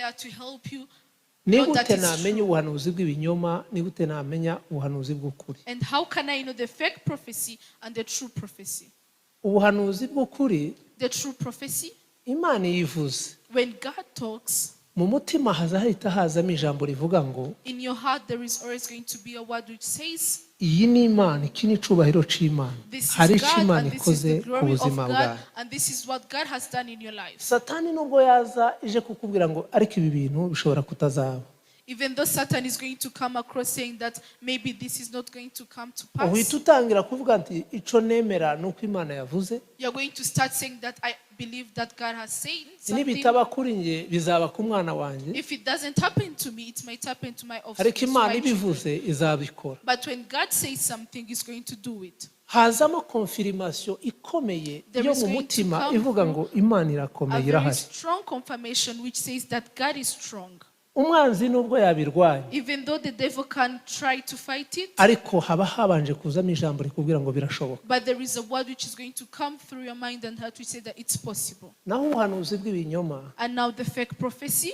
there to help you Ni know that gute it's namenya true. Ubuhanuzi bw'ibinyoma? Ni gute namenya ubuhanuzi bw'ukuri? And how can I know the fake prophecy and the true prophecy? Ubuhanuzi bw'ukuri, The true prophecy, Imana iyivuze, when God talks, mu mutima haza hahita hazamo ijambo rivuga ngo, in your heart there is always going to be a word which says, iyi ni Imana, iki ni icubahiro cy'Imana, "This is hari icyo God Imana and this is ikoze the ku glory of buzima God bwawe. and this is what God has done in your life." Satani nubwo yaza ije kukubwira ngo ariko ibi bintu bishobora kutazaba, Even though Satan is going to come across saying that maybe this is not going to come to pass, uhita utangira kuvuga nti icyo nemera ni uko Imana yavuze. You're going to start saying that I believe that God has said something. Nibitaba kuri njye, bizaba ku mwana wanjye. If it doesn't happen to me, it might happen to my offspring, Ariko to Imana my children. ibivuze izabikora. But when God says something, He's going to do it. Hazamo confirmation ikomeye There yo is mu going to mutima come ivuga ngo Imana a irakomeye, very irahari. Strong confirmation which says that God is strong. Umwanzi nubwo yabirwanya, Even though the devil can try to fight it, ariko haba habanje kuzamo ijambo rikubwira ngo birashoboka. But there is a word which is going to come through your mind and heart which say that it's possible. Naho ubuhanuzi bw'ibinyoma, And now the fake prophecy,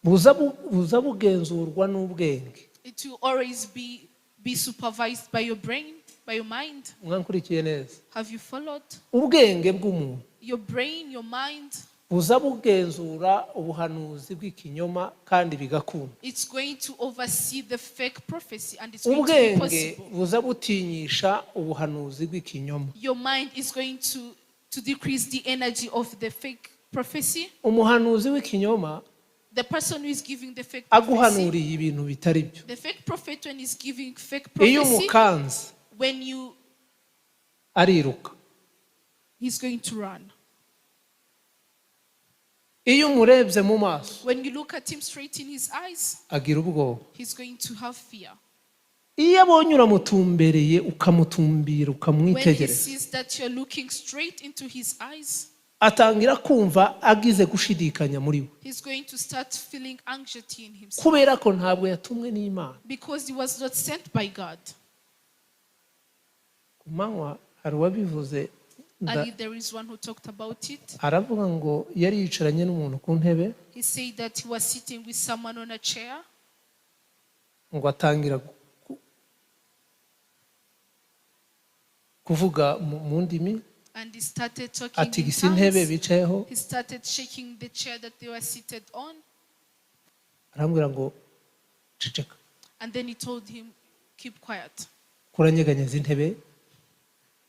buza bugenzurwa n'ubwenge. It will always be supervised by your brain, by your mind. Mwankurikiye neza? Have you followed? Ubwenge bw'umuntu Your brain, your mind, buza bugenzura ubuhanuzi bw'ikinyoma kandi bigakunda. It's going to oversee the fake prophecy and it's going to be Ubwenge possible. Buza butinyisha ubuhanuzi bw'ikinyoma. Your mind is going to decrease the energy of the fake prophecy. Umuhanuzi w'ikinyoma The person who is giving the fake prophecy, aguhanuriye ibintu bitari byo, the fake prophet, when he's giving fake iyo prophecy, umukanze, when you, ariruka. He's going to run. Iyo umurebye mu maso, When you look at him straight in his eyes, agira ubwoba. He's going to have fear. Iyo abonye uramutumbereye, ukamutumbira, When he ukamwitegereza, sees that you're looking straight into his eyes, atangira kumva agize gushidikanya muri we, he's going to start feeling anxiety in himself kubera ko ntabwo yatumwe n'Imana. Because he was not sent by God. Ku manywa hari uwabivuze Ali, there is one who talked about it. Aravuga ngo yari yicaranye n'umuntu ku ntebe, He said that he was sitting with someone on a chair ngo atangira kuvuga mu ndimi, and he started talking in atigisa intebe tongues. bicayeho. He started shaking the chair that they were seated on. Arambwira ngo ceceka. And then he told him, "Keep quiet. Kuranyeganyeza intebe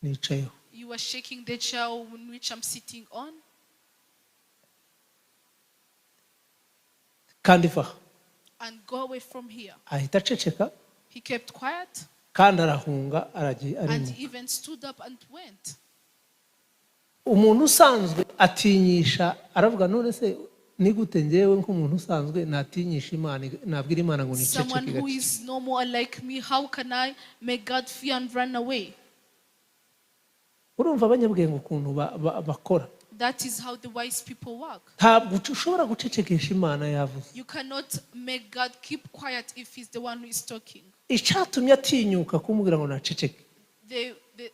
nicayeho. You are shaking the chair on which I'm sitting on. Kandi va aha." And go away from here." Ahita aceceka. He kept quiet Kandi arahunga, aragiye, and arimuka. He even stood up and went. Umuntu usanzwe atinyisha, aravuga none se ni gute ngewe nk'umuntu usanzwe natinyisha Imana, nabwira Imana ngo niceceke Someone who gake? Is normal like me, how can I make God fear and run away? Urumva abanyabwenge ukuntu bakora. That is how the wise people work. Ntabwo ushobora gucecekesha Imana yavuze. You cannot make God keep quiet if He's the one who is talking. Icyatumye atinyuka kumubwira ngo naceceke,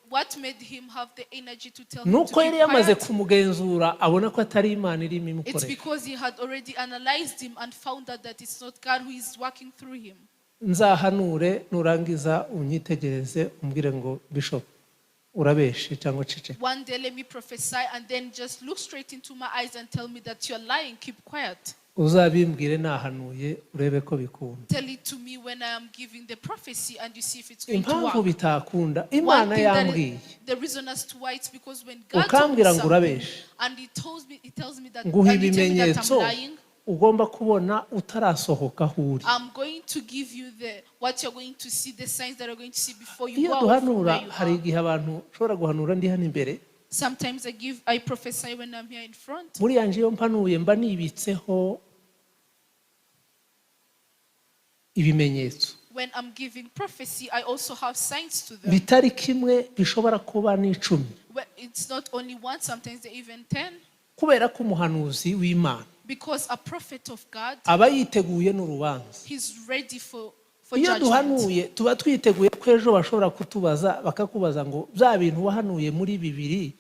What made him have the energy to tell him ni to uko yari keep yamaze quiet? Kumugenzura abona ko atari Imana irimo It's imukoresha. Because he had already analyzed him and found out that it's not God who is working through him. Nzahanure, nurangiza unyitegereze umbwire ngo bishop urabeshe cyangwa ceceka. One day let me prophesy and then just look straight into my eyes and tell me that you're lying. Keep quiet. Uzabimbwire nahanuye urebe ko bikunda. Tell it to me when I am giving the prophecy and you see if it's going to Impamvu work. bitakunda, One Imana thing that yambwiye, the reason as to why, it's because when God told me ukambwira ngo something, urabeshe, and he tells me that, nguha and he tells me that ibimenyetso I'm lying, ugomba kubona utarasohoka aho uri. I'm going to give you the what you're going to see, the signs that you're going to see before you Iyo go out from duhanura, where you hari are. Igihe abantu ushobora guhanura ndi hano imbere. Sometimes I prophesy when I'm here in front. Buriya nje iyo mpanuye mba nibitseho ibimenyetso. When I'm giving prophecy, I also have signs to them. Bitari kimwe, bishobora kuba n'icumi. Well, it's not only one, sometimes they're even 10. Kubera ko umuhanuzi w'Imana Because a prophet of God, aba yiteguye n'urubanza. He's ready for Iyo judgment. Duhanuye tuba twiteguye ko ejo bashobora kutubaza, bakakubaza ngo bya bintu wahanuye muri bibiri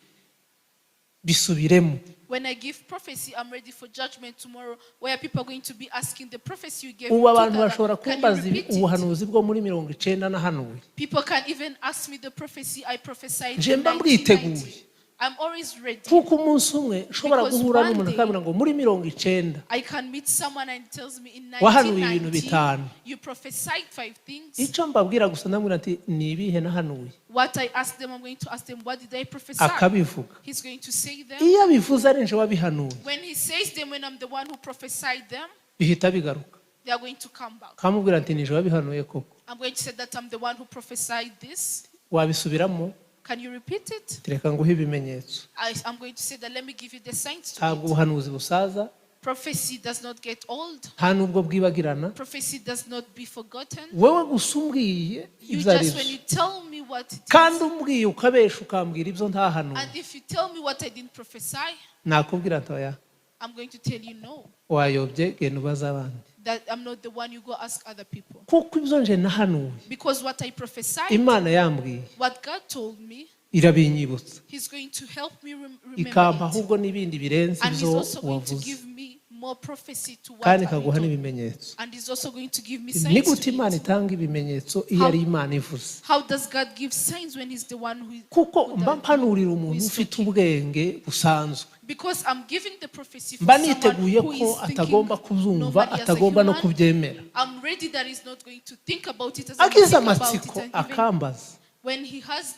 bisubiremo. When I give prophecy, I'm ready for judgment tomorrow, where people are going to be asking the prophecy you gave Ubu in abantu 2000, bashobora can you kumbaza repeat it? ubuhanuzi bwo muri 90 nahanuye. People can even ask me the prophecy I prophesied Nje in mba 1990. mbwiteguye. I'm always ready. Kuko umunsi umwe nshobora Because guhura one n'umuntu day- akambwira ngo muri 90 I can meet someone and tells me in wahanuye ibintu 1990 bitanu. You prophesied five things. Icyo mbabwira gusa ndamubwira ati ni ibihe nahanuye? What I ask them, I'm going to ask them, what did I prophesy? Akabivuga. He's going to say them. Iyo abivuze ari nje wabihanuye, When he says them, when I'm the one who prophesied them, bihita bigaruka. They are going to come back. Kamubwira ati nije wabihanuye koko. I'm going to say that I'm the one who prophesied this. Wabisubiramo? Can you repeat it? Reka nguhe ibimenyetso. I'm going to say that let me give you the signs to Ntabwo it. ubuhanuzi busaza. Prophecy does not get old. Nta nubwo bwibagirana. Prophecy does not be forgotten. Wowe gusa umbwiye You ibyo ari just, when byo, you tell me what it kandi is, umbwiye ukabesha ukambwira ibyo ntahanuye, and if you tell me what I didn't prophesy, nakubwira nti oya, I'm going to tell you no, wayobye, genda ubaze abandi, that I'm not the one. You go ask other people. Kuko ibyo nje nahanuye, Because what I prophesied, Imana yambwiye, what God told me, irabinyibutsa, He's going to help me remember ikampa it. Ahubwo n'ibindi birenze And He's ibyo also going to wavuze, give me more prophecy to what kandi I ikaguha told. n'ibimenyetso. And He's also going to give me Ni signs gute to Imana it. itanga ibimenyetso iyo ari Imana ivuze? How does God give signs when He's the one who, Kuko who mba does- mpanurira who umuntu is ufite talking? ubwenge busanzwe. Because I'm giving the prophecy for Mba someone niteguye who ko is thinking atagomba kubyumva, normally as a atagomba no human. kubyemera. I'm ready that he's not going to think about it as I'm Agize thinking about it. amatsiko And even akambaza, when he has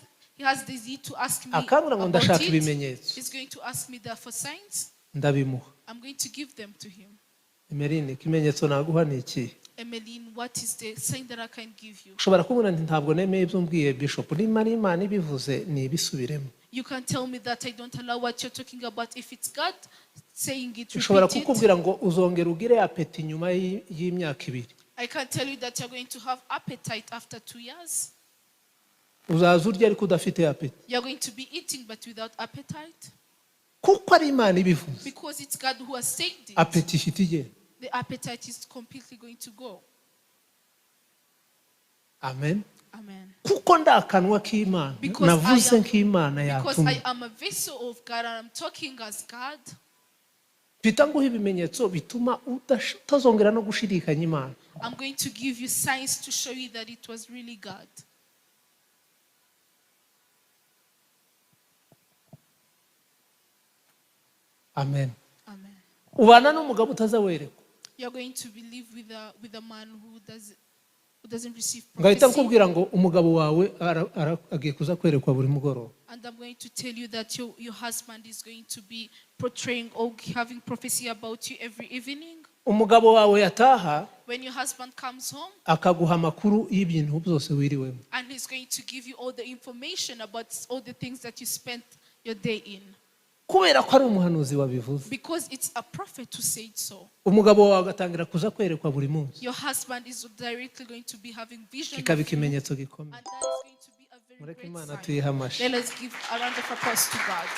the need to ask me akambwira ngo about ndashaka it, ibimenyetso, he's going to ask me that for signs. Ndabimuha. I'm going to give them to him. Emeline, ikimenyetso naguha ni ikihe? Emeline, what is the sign that I can give you? Ushobora kubona nti ntabwo nemeye ibyo umbwiye, bishop, niba ari Imana ibivuze nibisubiremo. You can tell me that I don't allow what you're talking about. If it's God saying it, Ushobora repeat it. kukubwira ngo uzongera ugire appétit nyuma y'imyaka 2. I can tell you that you're going to have appetite after 2 years. Uzaza urya ariko udafite appétit. You're going to be eating but without appetite. Kuko ari Imana ibivuze, Because it's God who has said it. Appétit ifite igenda. The appetite is completely going to go. Amen. Amen. Kuko ndi akanwa k'Imana, Because navuze I am- nk'Imana Because yatumye. I am a vessel of God and I'm talking as God. Mpita nguha ibimenyetso bituma utazongera no gushidikanya Imana. I'm going to give you signs to show you that it was really God. Amen. Amen. Ubana n'umugabo utazawerekwa, You're going to believe with a man who doesn't receive ngahita prophecy. nkubwira ngo umugabo wawe agiye kuza kwerekwa buri mugoroba. And I'm going to tell you that your husband is going to be portraying or having prophecy about you every evening. Umugabo wawe yataha, When your husband comes home akaguha amakuru y'ibintu byose wiriwemo. And he's going to give you all the information about all the things that you spent your day in. Kubera ko ari umuhanuzi wabivuze, Because it's a prophet who said so. umugabo wawe agatangira kuza kwerekwa buri munsi, Your husband is directly going to be having vision kikaba of you, ikimenyetso gikomeye. And that is going to be a very Mureke great Imana sign. tuyihe amashyi. Let us give a round of applause to God.